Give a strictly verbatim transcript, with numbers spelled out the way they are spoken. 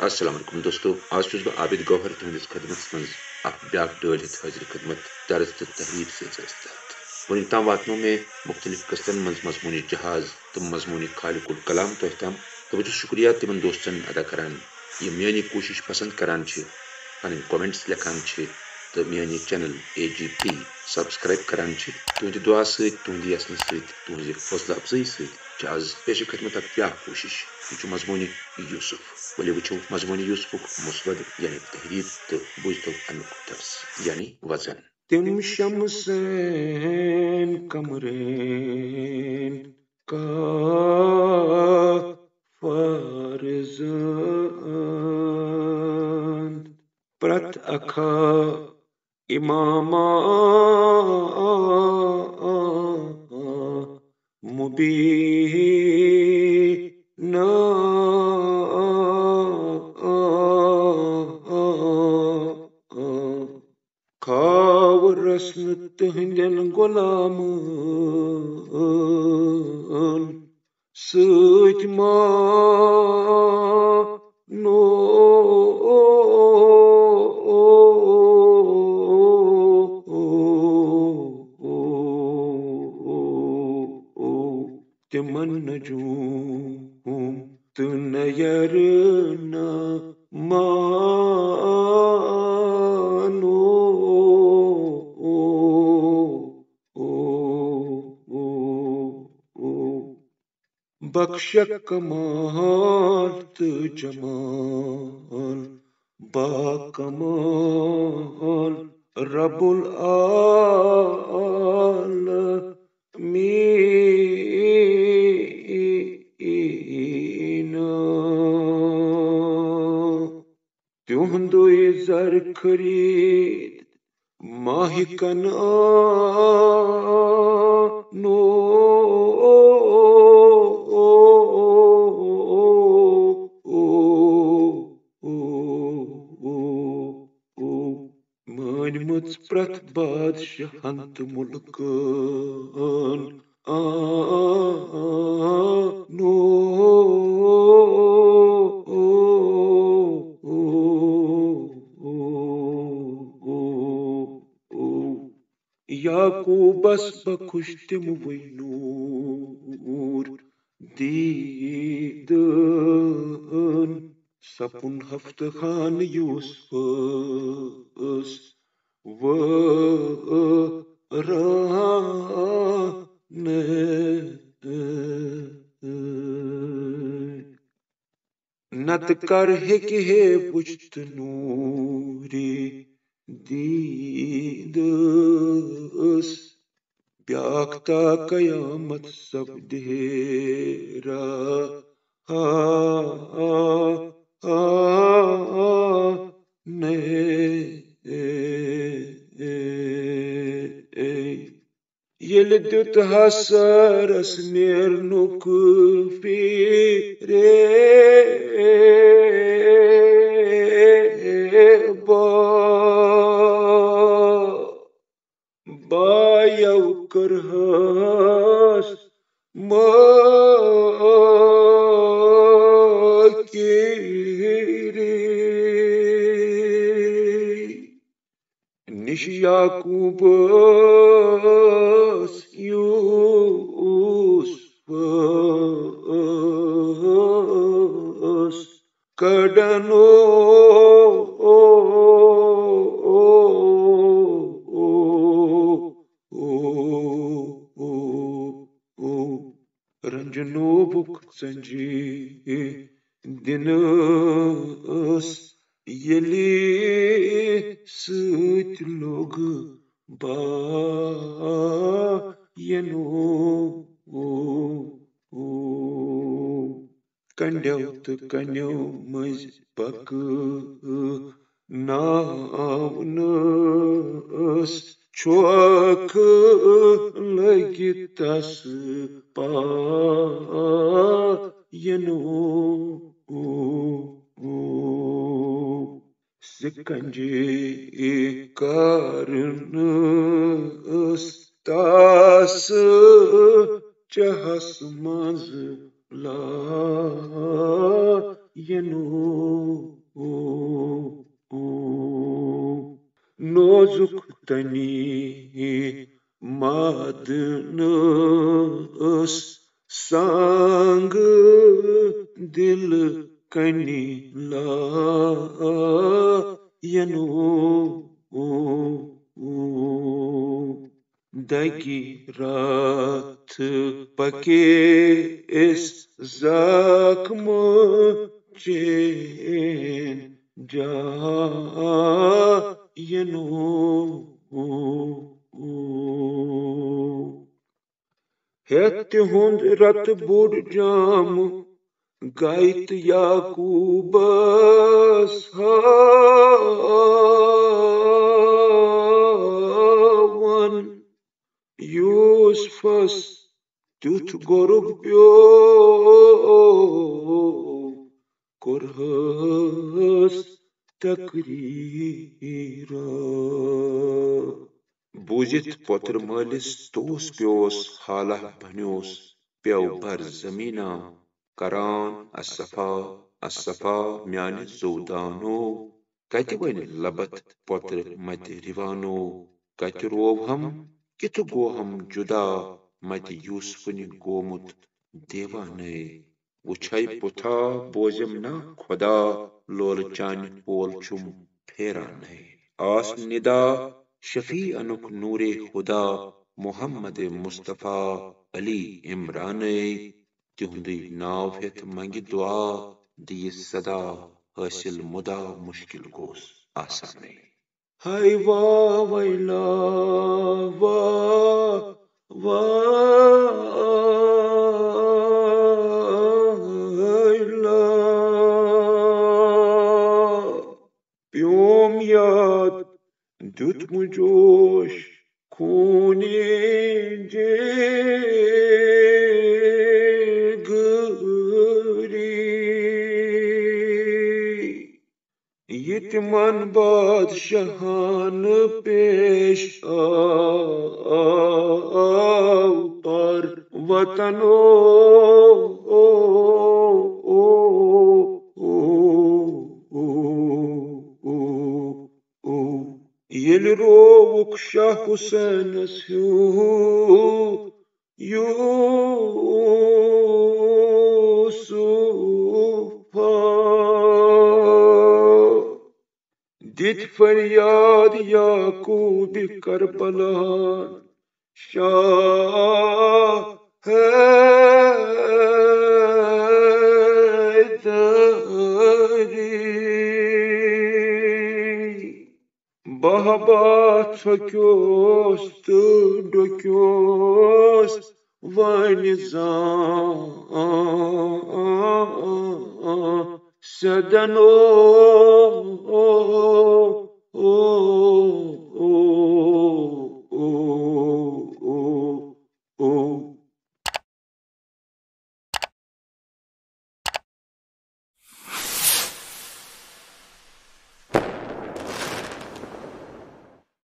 السلام علیکم دوستو، آز چھُس بہٕ عابد گوہر تُہنٛدِس خدمتس منٛز اکھ بیاکھ ڈٲلۍ ہیٚتھ حٲضِر خدمت درس تہٕ تحریر سلسلس تحت۔ وُنیُک تام واتنوو مےٚ مُختٔلِف قٕسطن منٛز مضموٗنی جہاز تہٕ مضموٗنی خالق الکلام تۄہہِ تام، تہٕ بہٕ چھُس شُکریہ تِمن دوستن ادا کران، یِم میٲنۍ یہِ کوٗشش پسند کران چھِ، پنٕنۍ comments لیکھان چھِ تہٕ میٲنۍ یہِ channel A G P subscribe کران چھِ۔ تُہنٛدِ دُعا سۭتۍ، تُہنٛدِ یژھنہٕ سۭتۍ، تُہنٛزِ حوصلہٕ افزٲیی سۭتۍ چھِ آز پیش خدمت اکھ بیاکھ کوٗشش۔ یہِ چھُ مضموٗنہِ یوسف۔ ؤلِو وٕچھو مضموٗنہِ یوسفُک مسودٕ یعنی تحریر تہٕ بوٗزتو امیُک درس یعنی وزن۔ تِم شمسین قمرین کافرزن پرٛٮ۪تھ اکھا اماما مبینا کھاو رسن تہندٮ۪ن غلامن سۭتۍ مانو تِمن نجوم تہٕ نَیَرنہٕ مانو۔ بخشک کمال تہٕ جمال، با کمال رب العالمین۔ تِہُنٛدُے زر خرید ماہ کنعانو۔ مٲنمٕژ پرٛٮ۪تھ بادشاہن تہٕ مُلکن آنو۔ یعقوبس بخش تِموٕے نوٗر دیٖدن۔ سپُن ہفتہٕ خان یوسفس وٲران۔ نتہٕ کر ہیٚکہِ ہے وُچھتہٕ نوٗرِ دیٖدس، بیٛاکھ تا قیامت سپدِ ہے را۔ ہا، ہا، ہا، نے۔ ییٚلہِ دیُت ہسرس نیرنُک فریبا، بایو کٔرہس مٲکِری۔ نِش یعقوبس یوسفس کڑنو۔ رنجنوبُک ژنجی دِنس ییٚلہِ سۭتۍ لوٚگ باینو۔ کنڈیو تہٕ کنیو مٔنٛزۍ پکہٕ ناونس چھۄکھ لٔگِتھ تس پاینو۔ سِکنجہِ کرنس تس چہس منٛز لاینو۔ نوزُک تنی مادنس سانگ دل کنی لا ینو۔ دگی راتھ پکے اس زخم چین جا ینو۔ ہیتھ تِہُنٛد رتہٕ بوٚڑ جام گے تہٕ یعقوبس ہاوان۔ یوسفس تیُتھ گۄرُک پیو کوٚرہس تقریر۔ بوٗزِتھ پۄتٕر مٲلِس توس پیوس حالہ بنیوس پیو بر زمینہ کران اصفا اصفا میانہِ زودانو۔ کتہِ وۄنۍ لبتھ پۄترٕ متہِ رِوانو؟ کتہِ رووہم؟ کِتھٕ گوہم جُدا؟ متہِ یوسفُنہِ گومُت دیوانَے۔ وُچھے پُتھا بوزم نا خۄدا، لولہٕ چانہِ پول چھُم پھیرانَے۔ آس نِدا شفیع انُک نورے خدا، محمد مصطفیٰ علی عمرانَے۔ تِہُنٛدُے ناو ہٮ۪تھ منٛگہِ دُعا، دِیہِ صدا حٲصِل مُدا مُشکِل گوس آسانٕے۔ ہاے وا ویلا وا ویلا۔ پیوم یاد دیُت مُجوش خوٗنہِ جگری۔ یہِ تِمن بادشاہن پیش آو پر وطنو۔ ییٚلہِ رووُکھ شاہ حسینس ہیوٗ یوسفا، دِتۍ فریاد یعقوبِ کربلاہن شاہ حیدری۔ بہبا ژھۄکیوس تہٕ ڈوکیوس وۄنۍ زان سیدنو۔